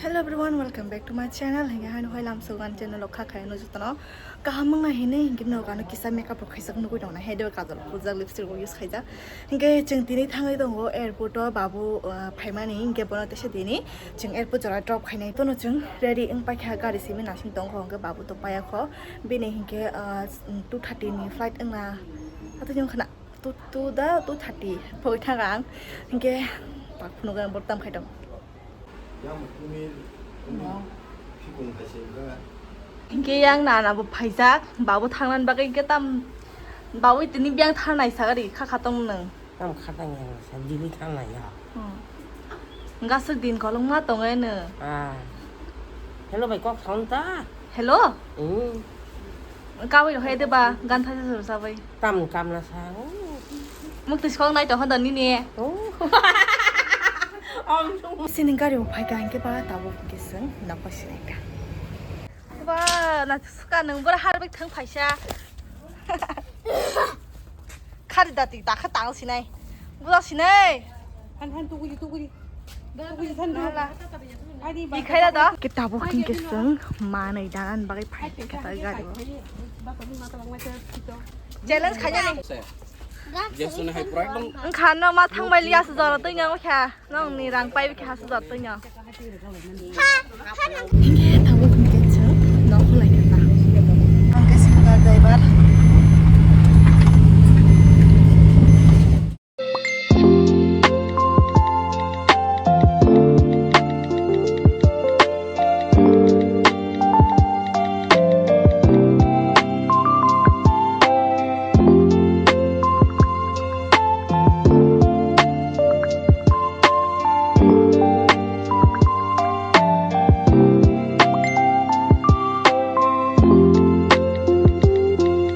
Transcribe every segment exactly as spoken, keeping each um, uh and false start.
Hello everyone, welcome back to my channel. Hinkhe haino hai lamsogan channel o kha khaino jotono kaham wngna hinwi hinkhe no gano kisa makeup rok khaijak nugui tongna, head o kajol phurjak, lipstick rok use khaijak. Hinkhe chwng tini thangwi tongo airport o, babu, uh, phaimani, hinkhe bono teisa tini chwng airport jora drop khainai tono chwng ready wng paikha, gari simi nasing tongkho, hinkhe babu to payakho, bini hinkhe, uh, two thirty ni flight wngna, atwini wngkhana two, two da two thirty phoi thang ang, hinkhe tak phunukgo ang bo tam khai tong. Yang kumir, kumir, sikung hai se ba. Hinkhe yang nana bo phaijak, babu thangnani bagwi hinkhe tam, babu tini biyang thangnai sagari kha kha tong nwng. Tam kha tang yang sa dibi thangnai ya. Hmm. Gasuk din kolong ma tong eno. Ah. Hello bai kok thang ta. Hello? Hmm. Kawi rok hai de ba, gan thaisa sa sabai. Tam kam na sa. Muk tis kok nai to hodo nini. Oh. Sini gari o phai ka hinkhe ba tabo hinkhe sung nokho sinai ka. Ba na suka nung bora har bek thang phaisa. Khari dati dakha tang sinai. Bujak sinai. Han han tukuli tukuli. Tukuli san. Nala. Ikhai da da. Ke tabuk hinkhe sung manai danan bagwi phai khe ta gari o. Challenge khaina ni. Wngkha no ma thangbai liya se jora twi nang kha. Nong ni rang pai kha se jora twi nang. Hinkhe tabuk hinkhe sung nokho lai khe ta. Ang khe singer driver.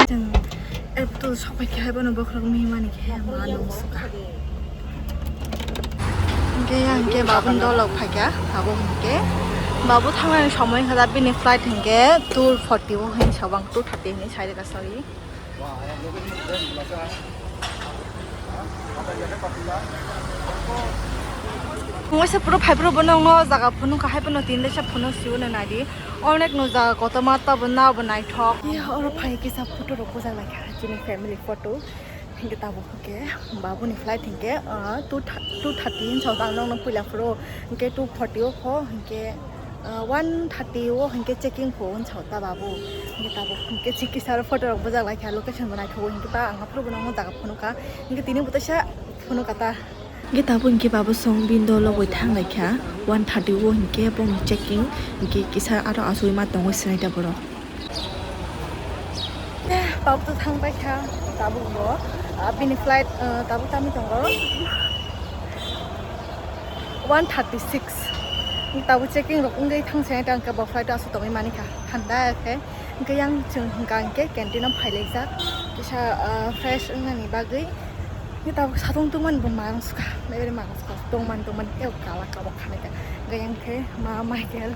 Chwng airport o sok pai khe hai bono bokhorok mihimani khe ma nung suka. Hinkhe yang hinkhe babuni dolok phaikha, abo hinkhe babu thangnani somoi wngkha da, bini flight hinkhe two forty o hinwi sa bang, two thirty hinwi sai rwkha, sorry. Waisa puro phai puro bono jaga phunukha, hai bono tin desa phunuk siyo na nadi. Onek no jaga kotorma tabo nabo naithok. Iya, oro phai kisa photo rok bujak lai kha, chini family photo. Hinkhe tabuk hinkhe babuni flight hinkhe, ah, two tha-, two thirty hinwi sa ang nokno puila phuru hinkhe two forty o pho hinkhe, ah, one thirty o hinkhe checking pho hinwi sa ta babu. Hinkhe tabuk hinkhe chikisa aro photo rok bujak lai kha, location bo naithogo hinkhe ba ang aphuru bono jaga phunukha. Hinkhe tini bo teisa phunukha ta. Hinkhe tabuk hinkhe babu song bindo logoi thang lai kha, one thirty o hinkhe bongni checking, hinkhe kisa aro asugwi ma tongo sinai ta borok. Babu to thang pai kha, tabuk bo, ah, bini flight, ah, tabuk tamo tongo one thirty six. Tabuk checking rok wngwi thang sinai ta, hinkhe bo flight o aswk tongwi mani kha, thanda khe. Hinkhe yang chwng hwnkha hinkhe canteen o phailaijak, kisa, ah, fresh wngnani bagwi. Hinkhe tabuk satung tungmani bo mang sukha, mebari mang sukha, tongmani tongmani tei kala kabok khanai ta. Hinkhe yang khe ma Michael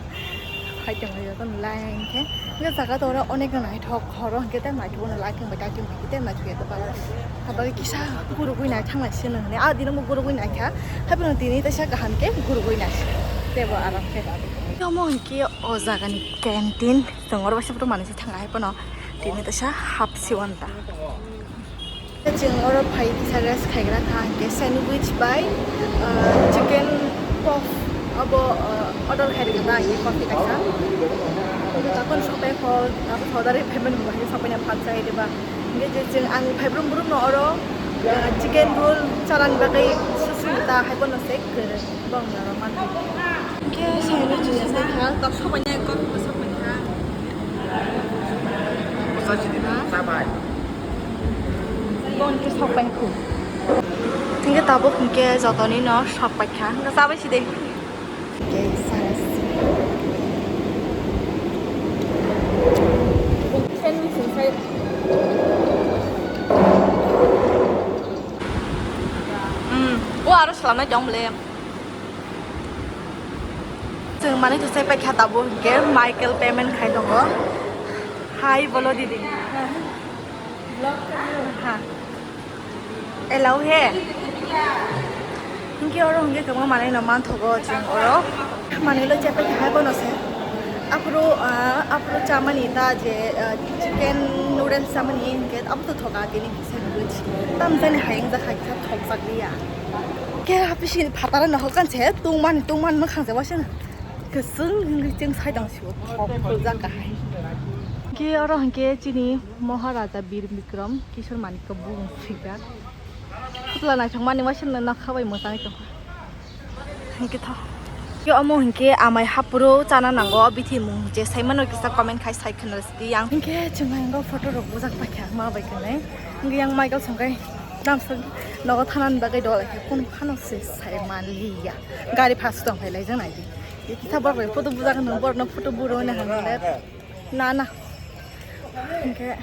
phai tonglaio, jotono line khe. Hinkhe jaga to oro onek no naithok, horo hinkhe tei naithok no lighting bai lighting bai tei naithok ya to pala. Habagwi kisa gurugwi nai thanglai se nang hinwi, ah, dino bo gurugwi naikha, haphano tini teisa kaham khe gurugwi nai se teibo aram khe. Omo hinkhe o jagani canteen. Chwng oro waisa photo manwi se thang hai phano tini teisa hap siwan ta. Chwng oro phai kisa rest khaigra kha, hinkhe sandwich bai, ah, chicken puff abo, ah, order khai rwkha, hinkhe coffee kaisa. Hinkhe takon sopai kho, abo soda ri phaimani bo hinkhe sopai na phalsa hai diba. Hinkhe je chwng ang phai brum brum no oro, ah, chicken roll chalani bagwi susu ta hai phano se kwrwi. Bong na rok man. Ke sandwich se kha, kok sok bai nai, kok sok bai kha. Bong ke sok bai khu. Hinkhe tabuk hinkhe jotoni no sok bai kha. Hinkhe chabai si de. Ke saras. Sandwich se. Hmm. O aro salamai tong bole. Chwng manwi thosai paikha tabuk hinkhe Michael payment khai tongo. Hai bolo didi. Ha. Allow he. Hinkhe oro hinkhe kwbangma manwi no manthogo chwng oro. Manwi lo chepai kha hai bono se. Aphuru, ah, aphuru chamani ta je, ah, chicken noodles chamani hinkhe abo to thoka tini kisa noodles. Tam jani hayung jakha kisa thokjak liya. Khe haphisi phataro no hokan se tungmani tungmani mwkhang se waisa kwchwng hwnwi chwng sai tong sio thok kholjak kahai. Khe oro hinkhe chini Maharaja Bir Bikram Kishore Manikya bung swijak. Putla naithokmani waisa no nokha bai mwchangwi tongkha. Hinkhe tho. Khe omo hinkhe amai hapro chana nango, bithi mung je saimano kisa comment khai sai khna rwsdi yang. Hinkhe chwng ang photo rok bujak paikha ma bai kwnai. Hinkhe yang Michael songkai damsok nogo thanani bagwi dol khe kun khano se sai manliya. Gari phas tong phai lai jang naidi. Ye kitha borok bai photo bujak nang borok no photo buro na hwnle. Na, na. Hinkhe,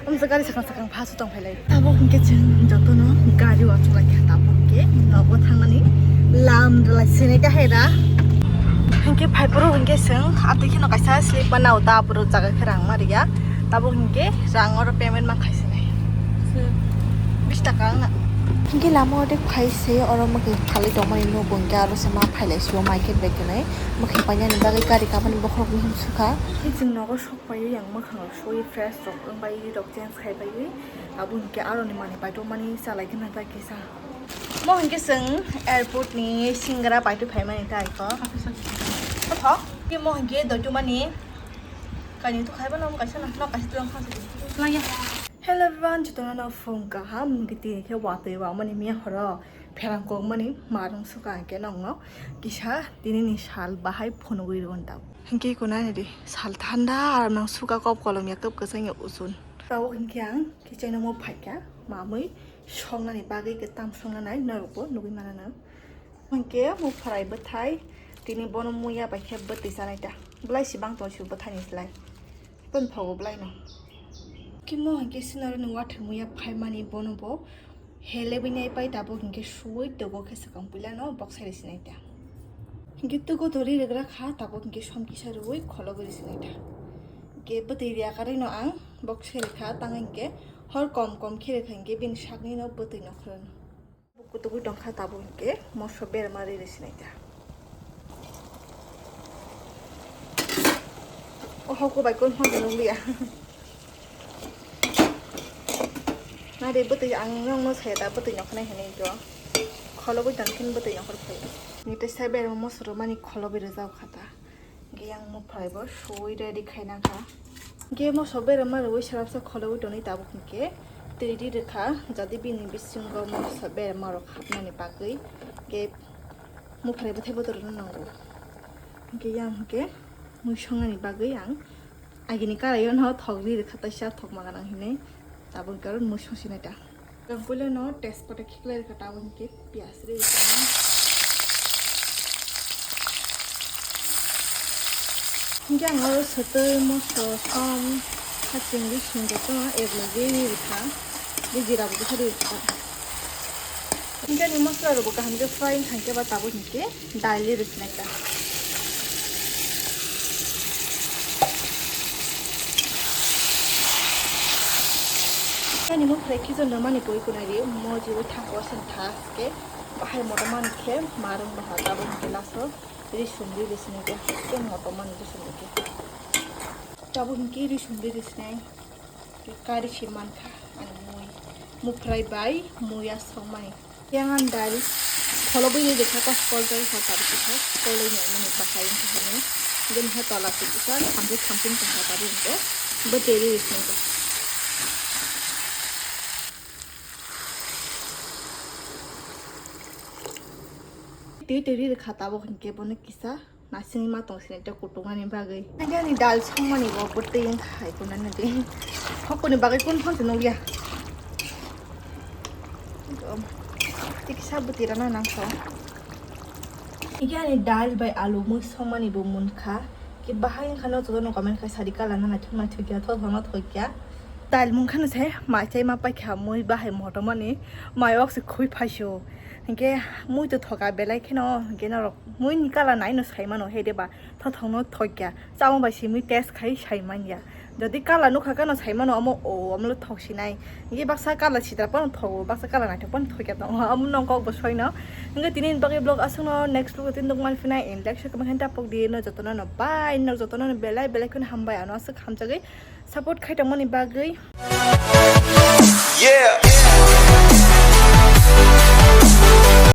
amsa gari sakang sakang phasu tong phailai. Tabuk hinkhe chwng jotono gari o chulai kha, tabuk hinkhe nogo thangnani lam rwlai sinai ta hai da. Hinkhe phai phuru hinkhe chwng atwi kheno kaisa slip ma nao ta, aphuru jaga khe rang ma riya. Tabuk hinkhe rang oro payment ma khai sinai. Bis taka ang na. Hinkhe lama o de phai se oro mwkhang phalwi tongmani nugo hinkhe aro se ma phailai sio mai khe bai kwnai. Mwkhang painani bagwi gari kabani bokhorok bihim sukha. Hinkhe chwng nogo sok Paiwi ang mwkhang rok sui fresh rok wng bai rok change khai paiwi abo hinkhe aroni manwi paitokmani chalai gana ta kisa. Mo hinkhe chwng airport ni singra paitwi phaimani tai ko. Kotho? Ke mo hinkhe doitumani kaini to khaiba no kaisa no kaisa twlang kha. Laya. Hello everyone, jotono no phone kaham hinkhe tini khe watwi wamani miya horo pherang kokmani marung suka hinkhe nongno kisa tini ni sal bahai phunugwi rwon ta. Hinkhe iko nani di, sal thanda, aro nang suka kop kolom ya, kop kwchang ya usun. Tabuk hinkhe ang kitchen o mo phaikha, mamwi songnani bagwi khe tam songna nai norokbo nugwi mano nang. Hinkhe mo pharai bwthai, tini bono muya bai khe bwtwi chanai ta. Bwlai si bang tong si bwthai ni slai. Toni thogo bwlai no. Kimo hinkhe sinaro ni wathwi muya phaimani bono bo. Helebwi nai pai tabuk hinkhe suwi togo khe swkang puila no boksa risi nai ta. Hinkhe tugo to ri rwgra kha tabuk hinkhe som kisa rwui kholo gwi risi nai ta. Hinkhe bwtwi riya karwi no ang boksa rikha tang hinkhe hor kom kom khe rikha hinkhe bini sakni no bwtwi no khoro no. Kutugwi tongkha tabuk hinkhe moso berma ri risi nai ta. O hoko bai kon hon nung liya. Nari bwtwi ang nongno saya da bwtwi nokhnai hinwi to. Kholobwi tongkhin bwtwi nokhor phai. Ni tei sai berma moso rwmani kholobwi rwjak kha ta. Hinkhe yang muphraibo suwi ready khaina kha. Hinkhe moso berma rwui swrapsa kholobwi tonwi tabuk hinkhe twi ri rwkha, jadi bini bisingo moso berma rok hapnani bagwi. Hinkhe muphrai bwthai botorno nango. Hinkhe yang hinkhe mui songnani bagwi ang agini karaio no thok ri rwkha, taisa thokma gwnang hinwi tabuk hinkhe oro mui songsinai ta. Ang puila no tejpata khiklai rwkha, tabuk hinkhe piyaj ri rwkha. Hinkhe ang oro swtwi moso som haching ri swngjak no ek logi ri rwkha. Tei jira bo bwsa ri rwkha. Hinkhe ani mosola rok bo kaham khe fry wngkha hinkhe ba tabuk hinkhe dal ri rwkha. Ani muphrwi khichon rwmani pui kunari mo jibo thango seng tha ke bahai moto mani khe marung baha tabuk hinkhe laso ri sumri ri sini khe moto mani ri sumri khe tabuk hinkhe ri sumri ri sinai kari se mankha ani mui muphrwi bai muya songmani. Yang ang dal kholobwi ni dekha kos kol jai kha tabuk kisa koloi ni mani bahai wngkha hwnwi. Bini hai tola se kisa thamchi thamchi wngkha tabuk hinkhe bo teri rikha. Tei teri rikha tabuk hinkhe bono kisa. Nasingni ma tong sini tei kutung ani bagwi. Ani ani dal songmani bo bwtwi wngkha hai kunani di. Hokoni bagwi kun phang se nukya. Tei kisa bwtwi rana nangkha. Iki ani dal bai alu mui songmani bo munkha. Ki bahai wngkha no jotono comment khai sadi kala na naithok naithok ya thok thok no thok ya. Dal mungkha no se mai chai ma paikha mui bahai motomani mai ok se khui phaisio. Hinkhe mui to thoka belai kheno hinkhe norok mui ni kala naino saimano hede ba thothokno thokya chamo bai simi test khai saimanya Jodi kala nukha kano saimano omo o omo thok sinai. Ngi baksa kala sitra pano thogo, baksa kala naithok pano thokya tongo. Omo nong kok bo soino. Ngi tini bagwi vlog aswkno next vlog tin dok man finai in like share comment tapok di no jotono no bye no jotono no belai belai kun hambai ano aswk hamjagwi support khai tongmani bagwi. Yeah.